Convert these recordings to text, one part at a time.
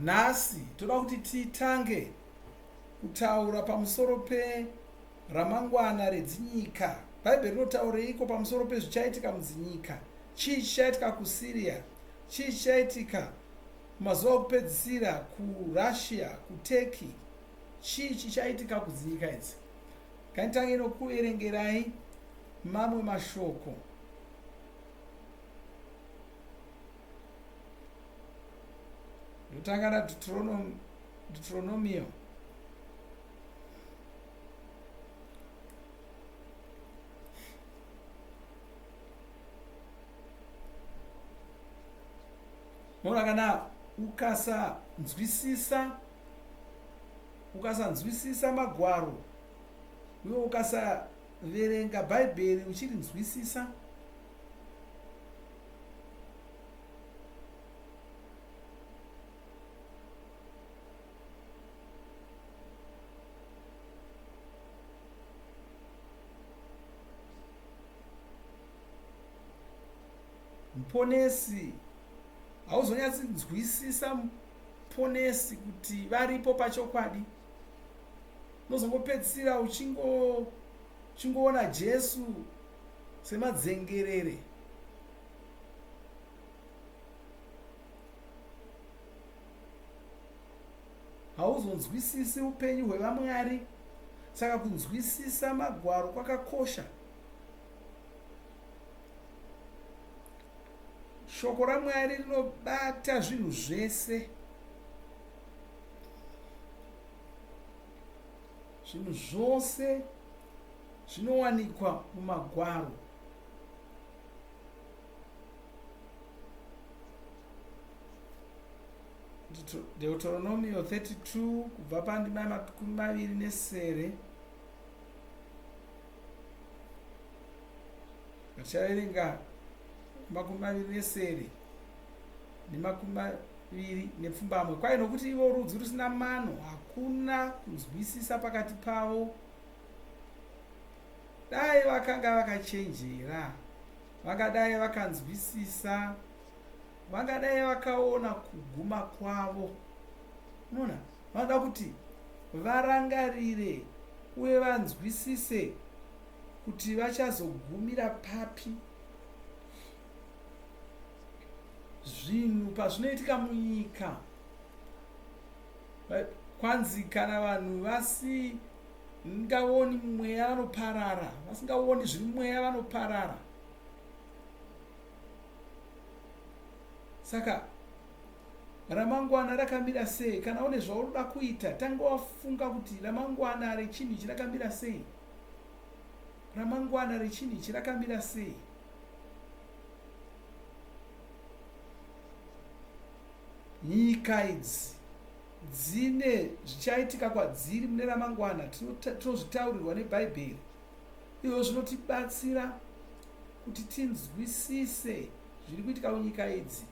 Nhasi toda kuti titange kutaura pamusoro peramangwana redzinyika. Bhaibheri rinotaureiko pamusoro pezvichaitika mudzinyika? Chii chichaitika kuSyria? Chii chichaitika mumazuva okupedzisira kuRussia, kuTurkey? Chii chichaitika kudzinyika idzi? Nganditange nokuverengerai mamwe mashoko. Ndotanga naDeuteronomio. Mona kana ukasanzwisisa ukasanzwisisa magwaro uye ukasaverenga bhaibheri uchirinzwisisa Muponesi hauzonyatsinzwisisa muponesi kuti varipo pachokwadi unozongopedzisira uchingoona Jesu semadzengerere hauzonzwisisi upenyu hwevamwari saka kunzwisisa magwaro kwakakosha Shoko raMwari rinobata zvinhu zvese. Zvinhu zvose zvinowanikwa mumagwaro. Deuteronomio 32 kubva pandima yemakumi maviri nesere Tichaverenga 26 ne27. Kwai nokuti ivo rudzi rusina mano, hakuna kunzwisisa pakati pavo. Dai vakanga vakachenjera, vangadai vakanzwisisa, vangadai vakaona kuguma kwavo. Unoona, vanoda kuti varangarire uye vanzwisise kuti vachazogumira papi zvinhu pazvinoitika munyika kwanzi kana vanhu vasingaoni mweya vanoparara vasingaoni zviri mweya vanoparara saka ramangwana rakamira sei kana une zvaunoda kuita tanga wafunga kuti ramangwana rechinhu ichi rakamira sei Ramangwana rechinhu ichi rakamira sei? Nyika idzi dzine zvichaitika kwadziri mune ramangwana tinozvitaurirwa neBhaibheri. Izvo zvinotibatsira kuti tinzwisise zviri kuitika munyika idzi,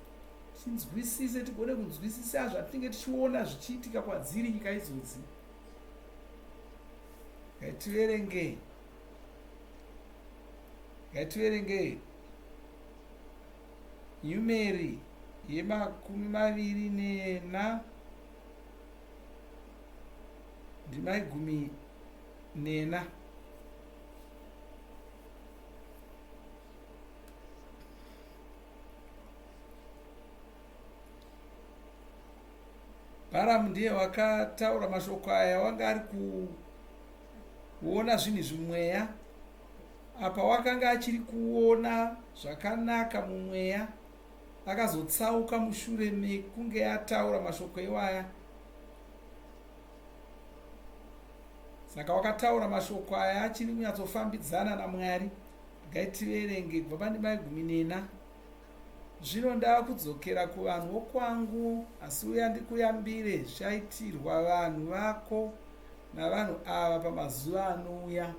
tinzwisise tigone kunzwisisa zvatinenge tichiona zvichiitika kwadziri nyika idzodzi. Ngativerengei. Ngativerengei. Nyumeri yemakumi maviri nena ndima yegumi nena. Bharamu ndiye wakataura mashoko aya wanga ari kuona zvinhu izvi mumweya. Apa wakanga achiri kuona zvakanaka mumweya akazotsauka mushure mekunge ataura mashoko iwaya. Saka wakataura mashoko aya achiri kunyatsofambidzana naMwari. Regai tiverenge kubva pandima yegumi nena. Zvino ndava kudzokera kuvanhu vokwangu, asi uya ndikuyambire zvichaitirwa vanhu vako navanhu ava pamazuva anouya.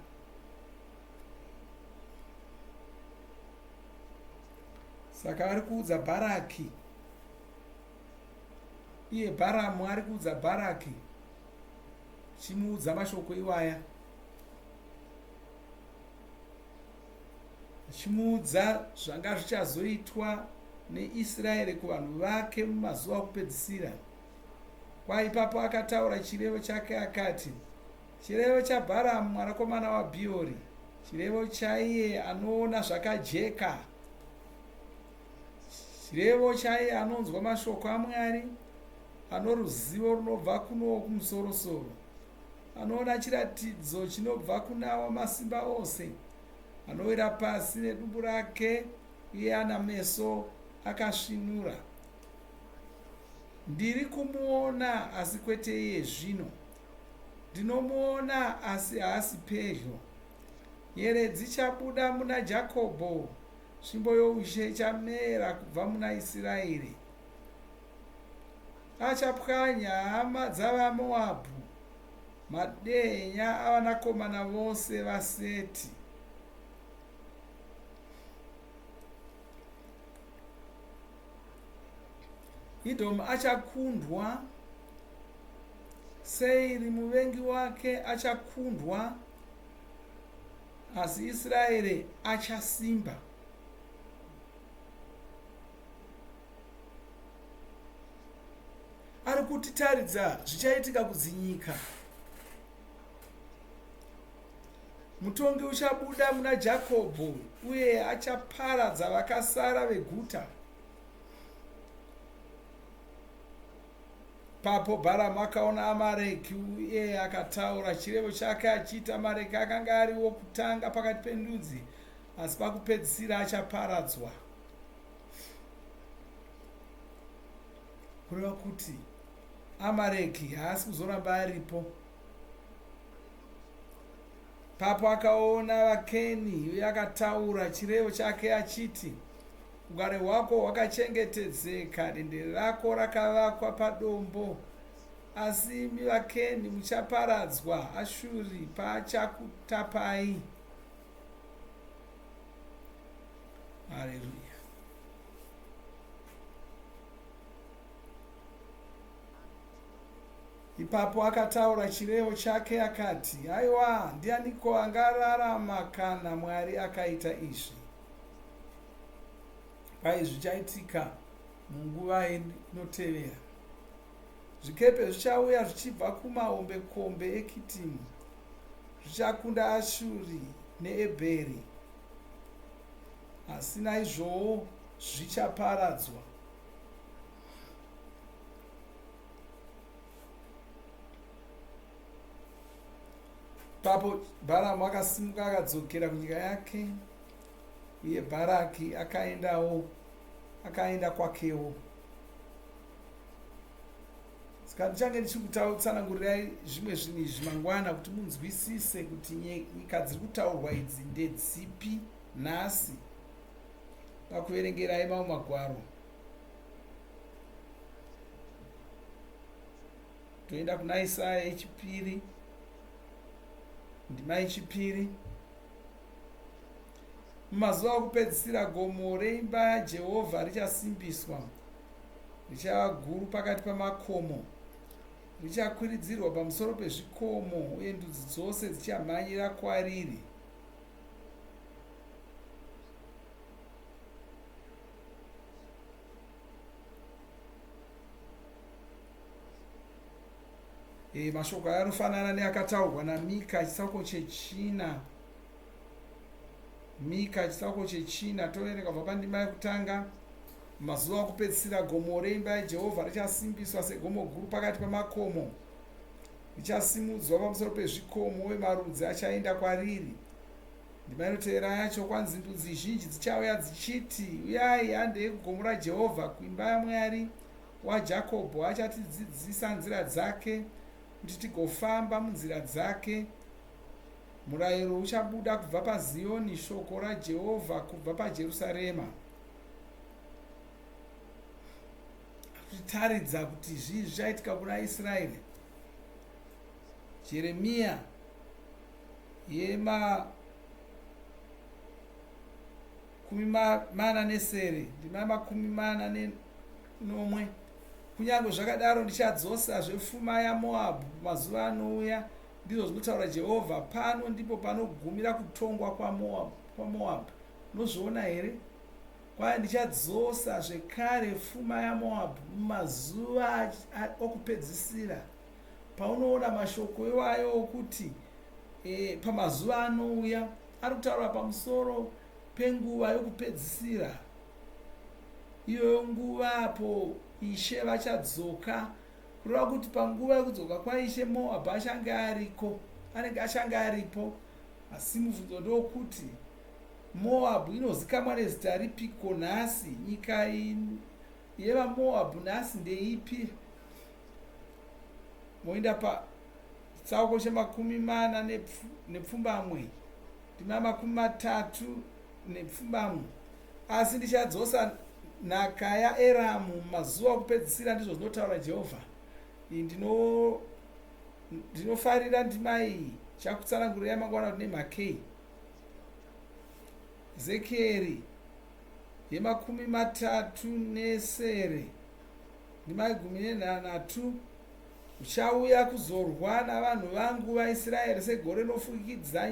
Saka ari kuudza Bharaki, iye Bharamu ari kuudza Bharaki, achimuudza mashoko iwaya. Achimuudza zvanga zvichazoitwa neIsraeri kuvanhu vake mumazuva okupedzisira. Kwa ipapo akataura chirevo chake akati, Chirevo chaBharamu mwanakomana waBhiori, chirevo chaiye anoona zvakajeka, chirevo chaiye anonzwa mashoko aMwari, ano ruzivo runobva kuno Wokumusorosoro, anoona chiratidzo chinobva kuna Wamasimba Ose, anowira pasi nedumbu rake uye ana meso akasvinura. Ndiri kumuona, asi kwete iye zvino. Ndinomuona, asi haasi pedyo. Nyeredzi ichabuda muna Jakobho, tsvimbo youshe ichamera kubva muna Isiraeri. Achapwanya hama dzavaMoabhu, madehenya avanakomana vose vaSeti. Edhomu achakundwa, Seiri muvengi wake achakundwa, asi Israeri achasimba. Ari kutitaridza zvichaitika kudzinyika. Mutongi uchabuda muna Jakobho uye achaparadza vakasara veguta. Ipapo Bharamu akaona Amareki uye akataura chirevo chake achiti, Amareki akanga ari wokutanga pakati pendudzi, asi pakupedzisira achaparadzwa. Kureva kuti Amareki haasi kuzoramba aripo. Ipapo akaona vaKeni uye akataura chirevo chake achiti, Ugare hwako hwakachengetedzeka, dendere rako rakavakwa padombo. Asi imi vaKeni muchaparadzwa, Ashuri paachakutapai. Haleluya. Ipapo akataura chirevo chake akati, Haiwa, ndianiko angararama kana Mwari akaita izvi? Kwai zvichaitika munguva inotevera. Zvikepe zvichauya zvichibva kumahombekombe eKitimu, zvichakunda Ashuri neEbheri, asi naizvowo zvichaparadzwa. Ipapo Bharamu akasimuka akadzokera kunyika yake, uye Bharaki akaendawo akaenda kwakewo. Saka ndichange ndichikutsanangurirai zvimwe zvinhu izvi mangwana kuti munzwisise kuti nyika dziri kutaurwa idzi ndedzipi nhasi pakuverengerai mamwe magwaro. Toenda kuna Isaya yechipiri, ndima yechipiri. Mumazuva okupedzisira gomo reimba yaJehovha richasimbiswa, richava guru pakati pamakomo, richakwiridzirwa pamusoro pezvikomo, uye ndudzi dzose dzichamhanyira kwariri. E, mashoko aya anofanana neakataurwa naMika chitsauko chechina. Mika chitsauko chechina toverenga kubva pandima yekutanga. Mazuva okupedzisira gomo reimba yaJehovha richasimbiswa segomo guru pakati pamakomo, richasimudzwa pamusoro pezvikomo, uye marudzi achaenda kwariri. Ndima inotevera yacho kwanzi ndudzi zhinji dzichauya dzichiti, Uyai, handei kugomo raJehovha, kuimba yaMwari waJakobho, achatidzidzisa nzira dzake, kuti tigofamba munzira dzake. Murayiro uchabuda kubva paZiyoni, shoko raJehovha kubva paJerusarema. Kutitaridza kuti zvii zvichaitika kuna Israeri. Jeremiya yema 47 ndima yemakumi 47 kunyange zvakadaro ndichadzosa zvefuma yaMoabhu mazuva anouya, ndizvo zvinotaura Jehovha. Pano ndipo panogumira kutongwa kwaMoabhu. Unozviona here? Kwai ndichadzosa zvekare fuma yaMoabhu mumazuva okupedzisira. Paunoona mashoko iwayo okuti e, pamazuva anouya, ari kutaura pamusoro penguva yokupedzisira. Iyoyo nguva apo Ishe vachadzoka, kureva kuti panguva yokudzoka kwaIshe Moabhu achange ariko, anenge achange aripo. Asi mubvunzo ndowokuti, Moabhu inozikamwa nezita ripiko nhasi? Nyika yevaMoabhu nhasi ndeipi? Moenda pachitsauko chemakumi mana nepfumbamwe, ndima yamakumi matatu nepfumbamwe. Asi ndichadzosa nhaka yaEramu mumazuva okupedzisira, ndizvo zvinotaura Jehovha. Ndino ndinofarira ndima iyi, chakutsanangurirai mangwana kuti nemhakei. Ezekieri yemakumi matatu nesere ndima yegumi nenhanhatu uchauya kuzorwa navanhu vangu vaIsraeri segore rinofukidza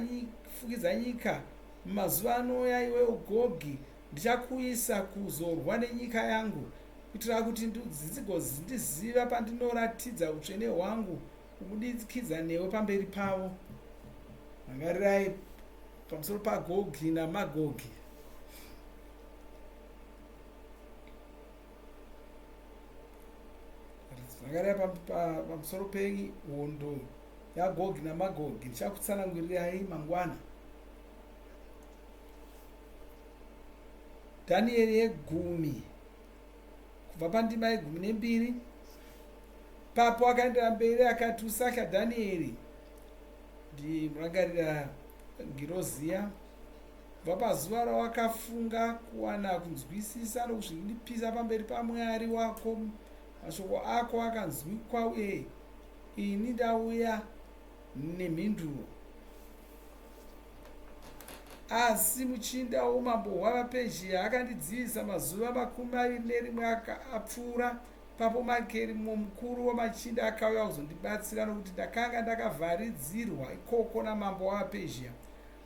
nyika mumazuva anouya iwe Gogi ndichakuisa kuzorwa nenyika yangu kuitira kuti ndudzi dzigondiziva pandinoratidza utsvene hwangu kubudikidza newe pamberi pavo. Rangarirai pamusoro paGogi naMagogi. Rangarirai pamusoro pehondo yaGogi naMagogi. Ndichakutsanangurirai mangwana. Dhanieri yegumi kubva pandima yegumi nembiri. Papo akaendera mberi akati, Usatya Dhanieri. Ndimurangarira ngirozi iya. Kubva pazuva rawakafunga kuwana kunzwisisa nokuzvininipisa pamberi paMwari wako, mashoko ako akanzwikwa uye ini ndauya nemhinduro. Asi muchinda woumambo hwavaPezhia akandidzivisa mazuva 21 apfuura. Ipapo Makeri, mumwe mukuru wamachinda, akauya kuzondibatsira, nokuti ndakanga ndakavharidzirwa ikoko namambo wavaPezhia.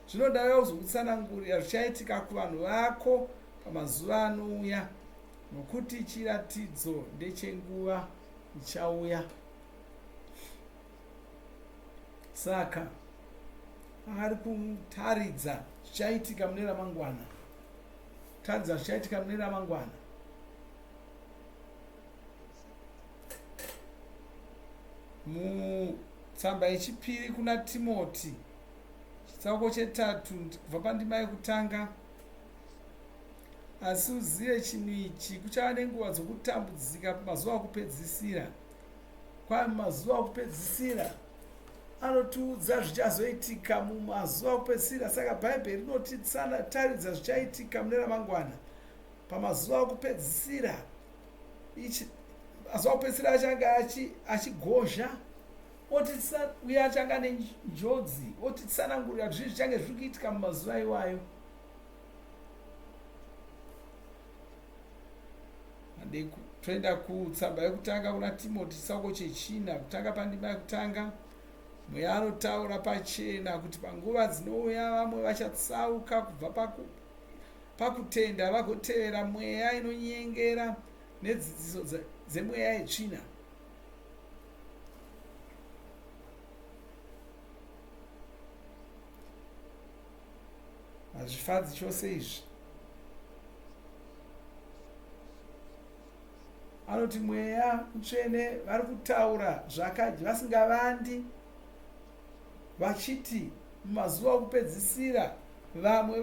Zvino ndauya kuzokutsanangurira zvichaitika kuvanhu vako pamazuva anouya, nokuti chiratidzo ndechenguva ichauya. Saka ari kutaridza zvichaitika mune ramangwana, taridza zvichaitika mune ramangwana. Mutsamba yechipiri kuna Timoti, chitsauko chetatu kubva pandima yekutanga, asi uzive chinhu ichi, kuchava nenguva dzokutambudzika pamazuva okupedzisira. Kwai mumazuva okupedzisira anotiudza zvichazoitika mumazuva okupedzisira. Saka Bhaibheri rinotitaridza zvichaitika mune ramangwana pamazuva okupedzisira. Mazuva okupedzisira achange achigozha uye achange ane njodzi, otitsanangurira kuti zvii zvichange zviri kuitika mumazuva iwayo. Toenda kutsamba yekutanga kuna Timoti chitsauko chechina kutanga pandima yekutanga. Mweya anotaura pachena kuti panguva dzinouya vamwe vachatsauka kubva pakutenda vagotevera mweya inonyengera nedzidziso dzemweya yetsvina. Hazvifadzi chose izvi. Anoti mweya mutsvene vari kutaura zvakadyi vasingavandi vachiti mumazuva okupedzisira vamwe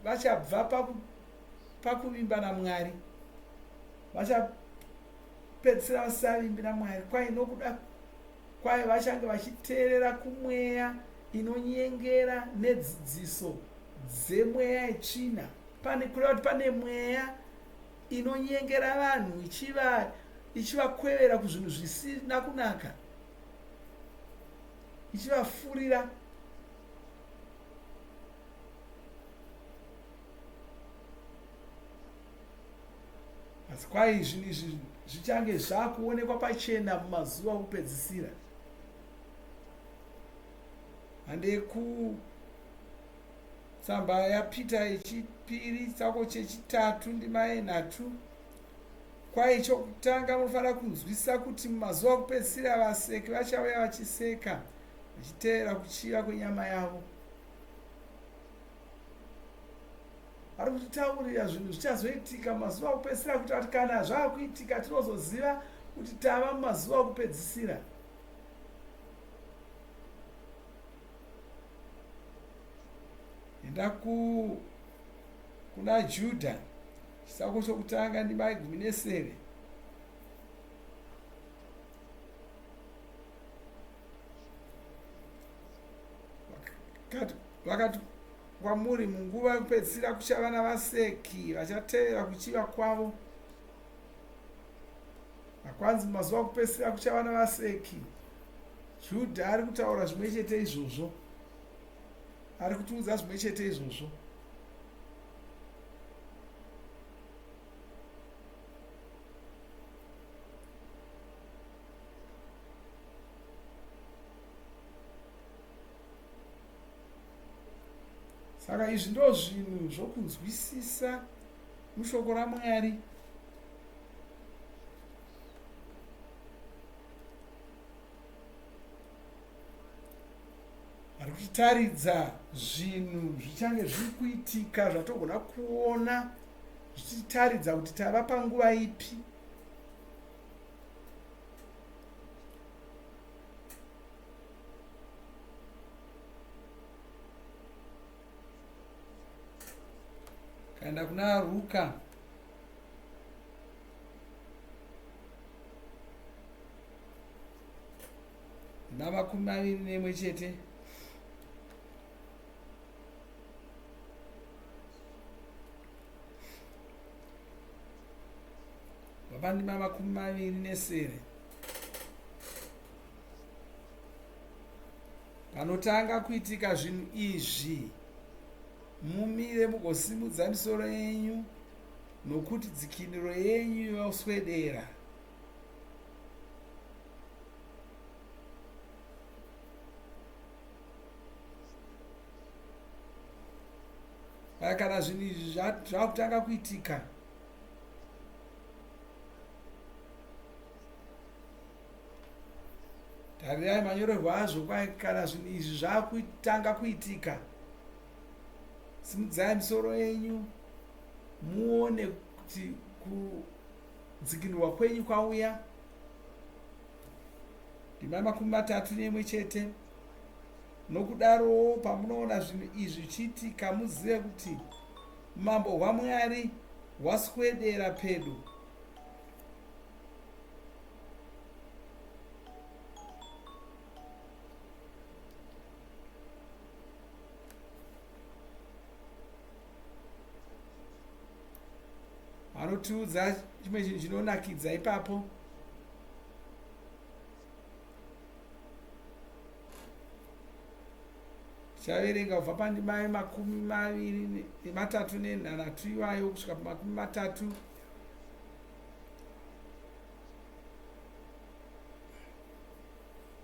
vachabva pakuvimba naMwari, vachapedzisira vasisavimbi naMwari. Kwai nokuda kwayo vachange vachiteerera kumweya inonyengera nedzidziso dzemweya yetsvina. Pane kureva kuti pane mweya inonyengera vanhu ichivakwevera kuzvinhu zvisina kunaka, ichivafurira. Asi kwai zvinhu izvi zvichange zvakuonekwa pachena mumazuva okupedzisira. Handei Tsamba yaPita yechipiri chitsauko chechitatu ndima yenhatu. Kwai chokutanga munofanira kunzwisisa kuti mumazuva okupedzisira vaseki vachauya vachiseka vachitevera kuchiva kwenyama yavo. Vari kutitaurira zvinhu zvichazoitika mumazuva okupedzisira kuitira kuti kana zvava kuitika tinozoziva kuti tava mumazuva okupedzisira. Enda ku kuna Judha chitsauko chokutanga ndima yegumi nesere. Vakati kwamuri munguva yekupedzisira kuchava navaseki vachatevera kuchiva kwavo. Hakwanzi mumazuva okupedzisira kuchava navaseki. Judha ari kutaura zvimwe chete izvozvo. Ari kutiudza zvimwe chete izvozvo. Saka izvi ndo zvinhu zvokunzwisisa mushoko raMwari. Ari kutitaridza zvinhu zvichange zviri kuitika zvatogona kuona zvichitaridza kuti tava panguva ipi. Kaenda kuna Ruka Namakumi maviri neimwe chete. Vapandima 27. Panotanga kuitika zvinhu izvi, mumire mugosimudza misoro yenyu, nokuti dzikinuro yenyu yoswedera. Kana zvinhu izvi zvakutanga kuitika, tarirai manyorerwo azvo kwai kana zvinhu izvi zvakutanga kuitika, simudzai misoro yenyu muone kuti kudzikinurwa kwenyu kwauya. Ndima 31. Nokudarowo pamunoona zvinhu izvi zvichiitika, muzive kuti umambo hwaMwari hwaswedera pedo. Vanotiudza chimwe chinhu chinonakidza ipapo. Tichaverenga kubva pandima yemakumi maviri nematatu nenhanhatu iwayo kusvika pamakumi matatu.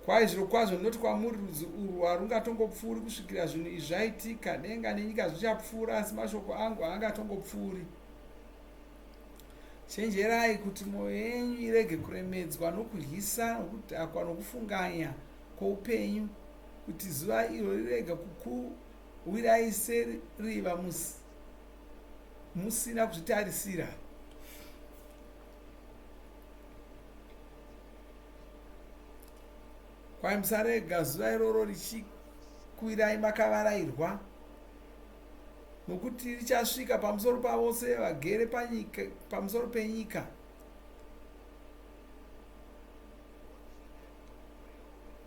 Kwai zvirokwazvo ndinoti kwamuri rudzi urwu harungatongopfuuri kusvikira zvinhu izvi zvaitika. Denga nenyika zvichapfuura, asi mashoko angu haangatongopfuuri. Chenjerai kuti mwoyo yenyu irege kuremedzwa nokudyisa nokudhakwa nokufunganya kwoupenyu, kuti zuva iro rirege kukuwirai seriva musina kuzvitarisira. Kwai musarega zuva iroro richikuwirai makavarairwa, nokuti richasvika pamusoro pavose vagere panyika, pamusoro penyika.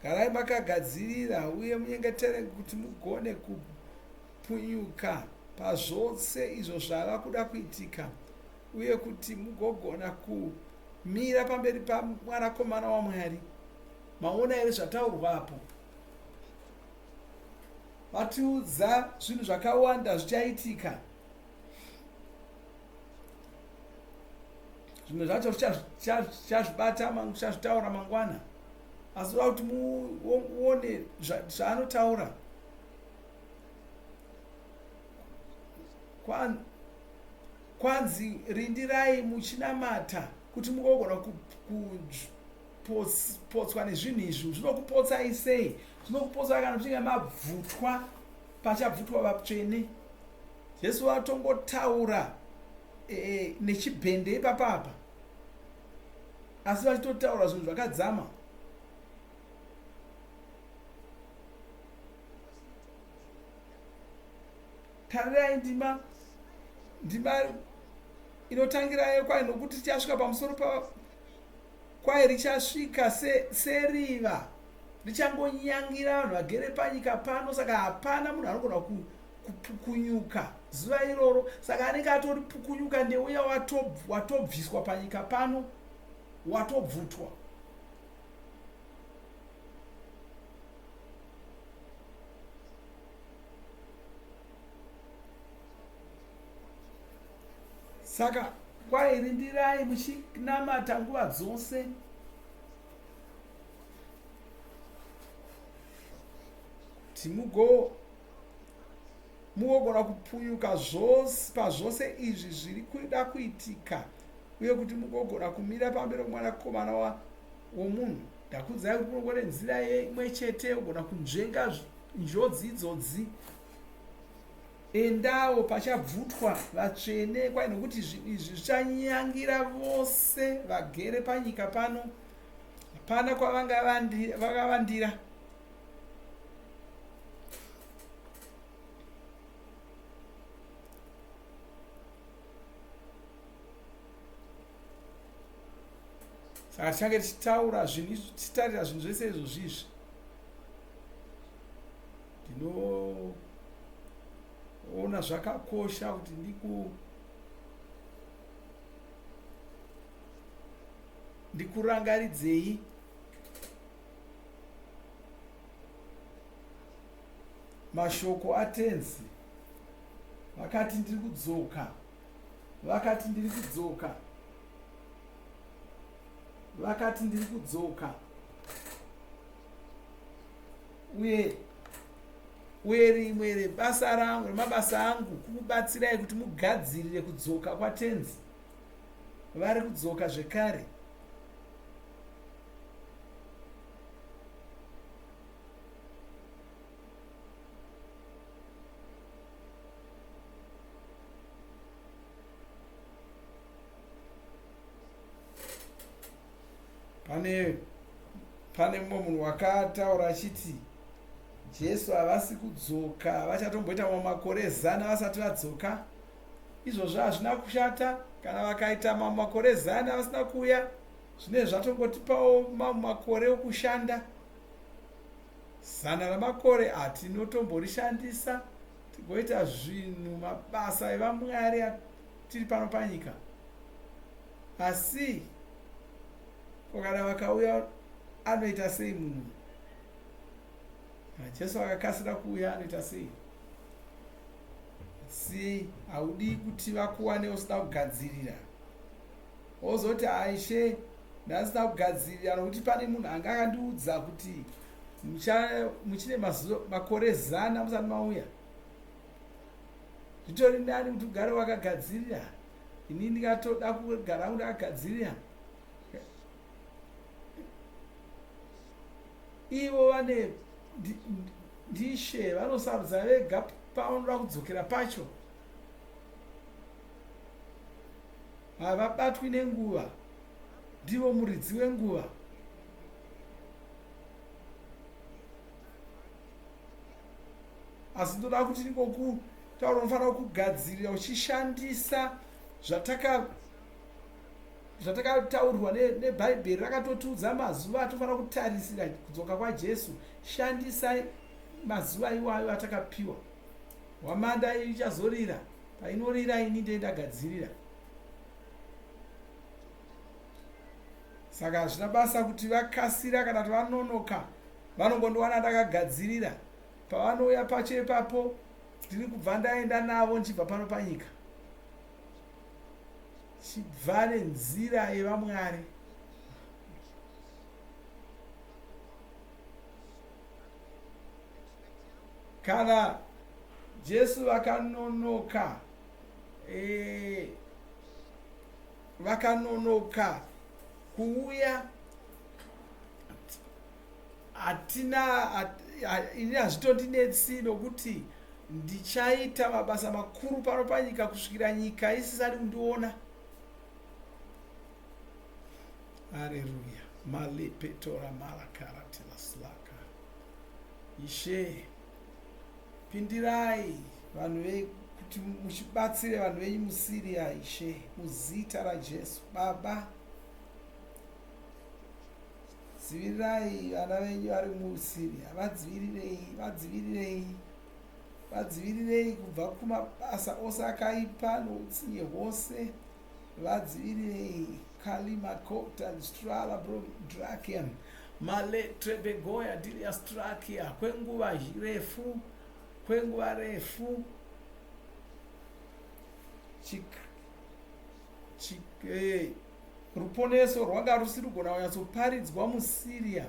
Garai makagadzirira uye munyengetere kuti mugone kupunyuka pazvose izvo zvava kuda kuitika uye kuti mugogona kumira pamberi paMwanakomana waMwari. Maona here zvataurwa apo? Vatiudza zvinhu zvakawanda zvichaitika. Zvimwe zvacho tichazvibata, tichazvitaura mangwana. Asi toda kuti muone zvaanotaura. Kwanzi rindirai muchinamata kuti mugogona kupotswa nezvinhu izvi. Zvinokupotsai sei? Zvinokupotsai kana muchinge mabvutwa, pachabvutwa vatsvene. Jesu vatongotaura e, nechibhende ipapapa, asi vachitotaura zvinhu zvakadzama. Tarirai ndima ndima inotangira yekwai nokuti richasvika pamusoro pa kwai richasvika seriva se richangonyangira vanhu vagere panyika pano. Saka hapana munhu anogona kupukunyuka zuva iroro. Saka anenge atori pukunyuka ndeuya watobviswa panyika pano, watobvutwa. Saka kwai rindirai muchinamata nguva dzose. Kuti mugo mugogona kupunyuka zvose pazvose izvi zviri kuda kuitika uye kuti mugogona kumira pamberi pomwanakomana womunhu. Ndakuudzai kuti kunongove nenzira imwe chete yekugona kunzvenga njodzi idzodzi. Endawo pachabvutwa vatsvene kwai nokuti zvinhu izvi zvichanyangira vose vagere panyika pano. Hapana kwavangavandira. Saka tichange tichitaura zvinhu izvi, tichitarira zvinhu zvese izvozvi izvi. Ndinoona zvakakosha kuti ndiku ndikurangaridzei mashoko aTenzi. Vakati ndiri kudzoka, vakati ndiri kudzoka. Vakati ndiri kudzoka. Uye uye rimwe rebasa rangu remabasa angu kukubatsirai kuti mugadzirire kudzoka kwaTenzi. Vari kudzoka zvekare. Pane pane mumwe munhu wakataura achiti Jesu havasi kudzoka, vachatomboita mamwe makore zana vasati vadzoka. Izvozvo hazvina kushata kana vakaita mamwe makore zana vasina kuuya, zvinenge zvatongotipawo mamwe makore okushanda. Zana ramakore hatinotomborishandisa tigoita zvinhu mabasa evaMwari tiri pano panyika. Asi ko kana vakauya anoita sei munhu? Kana Jesu akakasira kuuya anoita sei? Asi haudi kuti vakuwane usina kugadzirira. Wozoti aishe ndasina kugadzirira nokuti pane munhu anga akandiudza kuti muchine makore zana musati mauya. Zvitori nani kuti ugare wakagadzirira. Ini ndingatoda kugara hangu ndakagadzirira. Ivo vane ndishe vanosarudza vega pavanoda kudzokera pacho. Havabatwi nenguva. Ndivo muridzi wenguva. Asi ndoda kuti ndingokutaura unofanira kugadzirira uchishandisa zvataka zvatakataurwa nebhaibheri rakatotiudza mazuva atofanira kutarisira kudzoka kwaJesu. Shandisai mazuva iwayo atakapiwa. Hwamanda ichazorira painorira ini ndee ndagadzirira. Saka hazvina basa kuti vakasira kana kuti vanonoka, vanongondiwana ndakagadzirira. Pavanouya pacho ipapo ndiri kubva ndaenda navo ndichibva pano panyika. Chibva nenzira yevaMwari. Kana Jesu vakanonoka. e, vakanonoka kuuya hatina ini hazvitondinetsi nokuti ndichaita mabasa makuru pano panyika kusvikira nyika isisadi kundiona. Areruya malepetora malakaratelaslaka. Ishe, pindirai vanhu ve kuti muchibatsire vanhu venyu muSyria, Ishe, muzita raJesu. Baba, dzivirirai vana venyu vari muSyria, vadzivirirei, vadzivirirei, vadzivirirei kubva kumabasa ose akaipa noutsinye hwose. Vadzivirirei. Kalimakota listrala brodrakian maletrebegoya diliastrakia kwenguva refu, kwenguva refu. Ruponeso rwanga rusiri kugona kunyatsoparidzwa muSyria,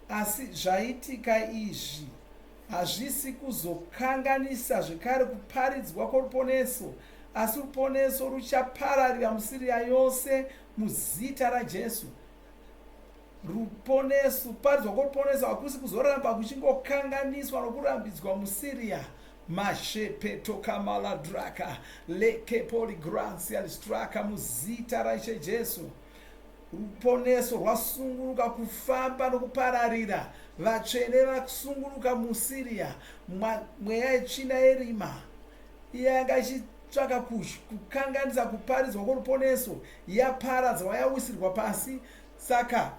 asi zvaitika izvi hazvisi kuzokanganisa zvekare kuparidzwa kworuponeso, asi ruponeso ruchapararira muSyria yose muzita raJesu. Ruponeso, kuparidzwa kworuponeso hakusi kuzoramba kuchingokanganiswa nokurambidzwa muSyria. Mashepetokamaladraka lekepoligransia listraka muzita raIshe Jesu. Ruponeso rwasungunuka kufamba nokupararira. Vatsvene vasungunuka muSyria. Mweya yetsvina yerima iya yanga ichitsvaka kukanganisa kuparidzwa kworuponeso yaparadzwa, yawisirwa pasi. Saka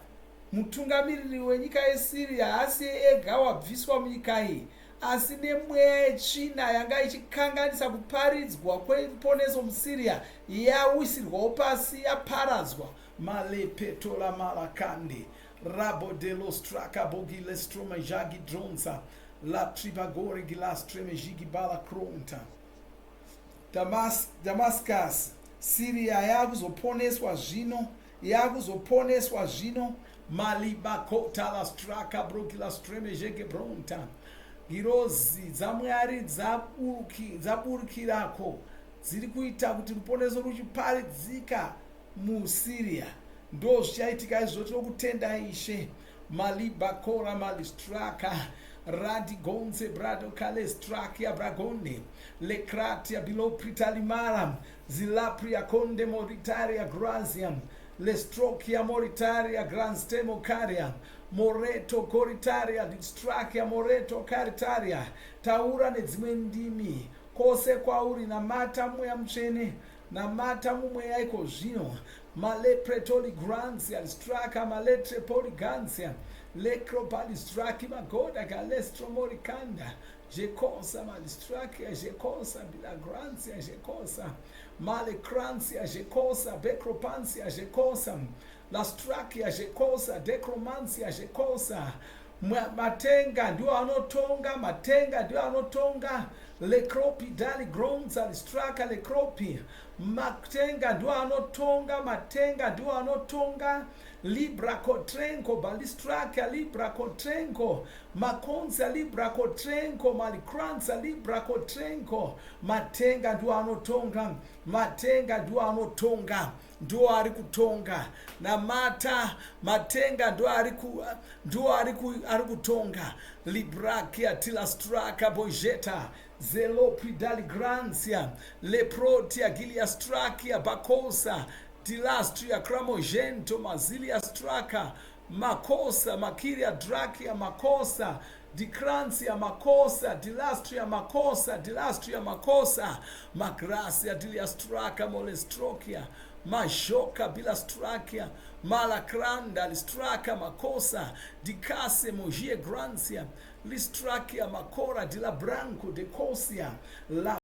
mutungamiriri wenyika yeSyria haasi ega wabviswa munyika iyi, asi nemweya yetsvina yanga ichikanganisa kuparidzwa kweruponeso muSyria yawisirwawo pasi, yaparadzwa. Malepetola malakande rabodelostraka bogilestromajagi dronsa la tribagore gilastremejigi balakronta. Damascus, Syria yakuzoponeswa zvino, yakuzoponeswa zvino. Malibakotalastraka brogilastremejege bronta. Ngirozi dzaMwari dzaburukirako dziri kuita kuti ruponeso ruchiparidzika muSyria. Ndo zvichaitika izvozvo. Tinokutenda, Ishe. Malibakora malistraka radigonze brado kalestrakia bragonde lecratia bilopritalimara zilapria konde moritaria grazia lestrokia moritaria granstemocaria moreto coritaria distrakia moreto caritaria. Taura nedzimwe ndimi kwose kwauri. Namata Mweya Mutsvene, namata mumweya iko zvino. Malepretoligrancia listraka maletrepoligansia lecropalistraki magoda galestromoricanda jekosa malistrakia jekosa bilagransia jekosa malecransia jekosa becropansia jekosa lastrakia jekosa decromansia jekosa. Matenga ndiwo anotonga, matenga ndiwo anotonga. Lecropi dali gronza listraka lecropi. Matenga ndiwo anotonga, matenga ndiwo anotonga. Libra cotrenco balistraka libra cotrenco makonza libra cotrenco malicranza libra cotrenco. Matenga ndiwo anotonga, matenga ndiwo anotonga, ndiwo ari kutonga. Namata, matenga ndiwo ari kutonga. Librakia tilastraka bojeta zelopridaligrancia leprotia giliastrakia bakosa dilastria cramogento maziliastraka makosa makiria drakia makosa dicransia makosa dilastria makosa dilastria makosa magracia diliastraka molestrokia majoka bilastrakia malacranda listraka makosa dicase mogie grancia listrakia macora dilabranco decosia la.